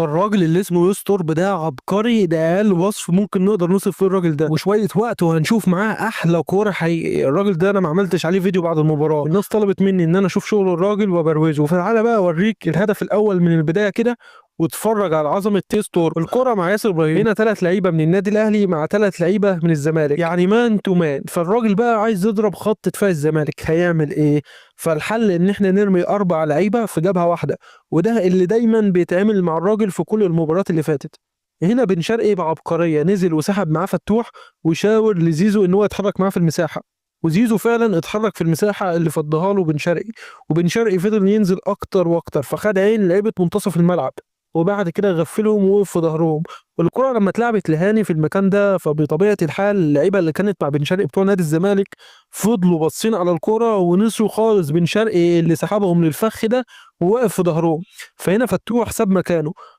الراجل اللي اسمه يوستورب ده عبقري، ده اقل وصف ممكن نقدر نوصف فيه الراجل ده. وشوية وقت وهنشوف معاه احلى كورة حقيقي. الراجل ده انا ما عملتش عليه فيديو بعد المباراة، الناس طلبت مني ان انا اشوف شغل الراجل وابروزه. فتعالى بقى اوريك الهدف الاول من البداية كده واتفرج على عظمه تيستور. الكره مع ياسر ابراهيم، هنا 3 لعيبة من النادي الاهلي مع 3 لعيبة من الزمالك، يعني man to man. فالراجل بقى عايز يضرب خط دفاع الزمالك، هيعمل ايه؟ فالحل ان احنا نرمي 4 لعيبة في جبهة واحدة، وده اللي دايما بيتعمل مع الراجل في كل المباريات اللي فاتت. هنا بن شرقي بعبقريه نزل وسحب معاه فتوح وشاور لزيزو ان هو يتحرك معاه في المساحة، وزيزو فعلا اتحرك في المساحة اللي فضها له بن شرقي، وبن شرقي فضل ينزل اكتر واكتر، فخد عين لعيبة منتصف الملعب، وبعد كده غفلهم ووقف في ظهرهم. والكره لما اتلعبت لهاني في المكان ده، فبطبيعه الحال اللعيبة اللي كانت مع بن شرقي بتوع نادي الزمالك فضلوا باصين على الكره ونسوا خالص بن شرقي اللي سحبهم للفخ ده ووقف في ظهرهم. فهنا فتوح ساب مكانه.